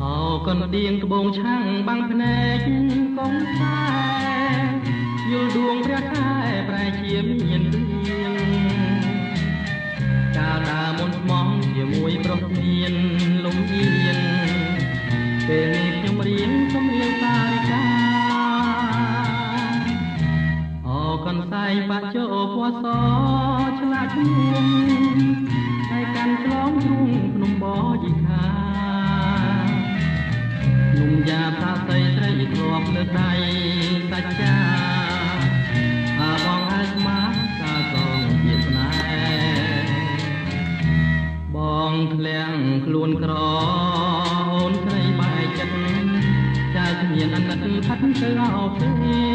អោកណ្ដៀងត្បូងឆាំងបាំងភ្នែកកុំខ្សែ យល់ដួងព្រះខែប្រែជាមានព្រៀង កាលដើមមុនស្មងជាមួយប្រុសមានលំអៀង ពេលនេះខ្ញុំរៀនសំរៀងសារិកា។ អូកន្សែងបាក់ជោពណ៌សឆ្លាក់ឈ្មោះ តែកាន់ឆ្លងជ្រុងភ្នំបយិខា នំយ៉ាសាសីត្រីធ្លាប់លើកដៃសច្ចា អើបងអាស្មាកាសងជាស្នេហ៍ បងធ្លាក់ខ្លួនក្រអូនស្រីបែកចិត្ត ចៅគ្មានអាណិតផាត់ទៅអោពេ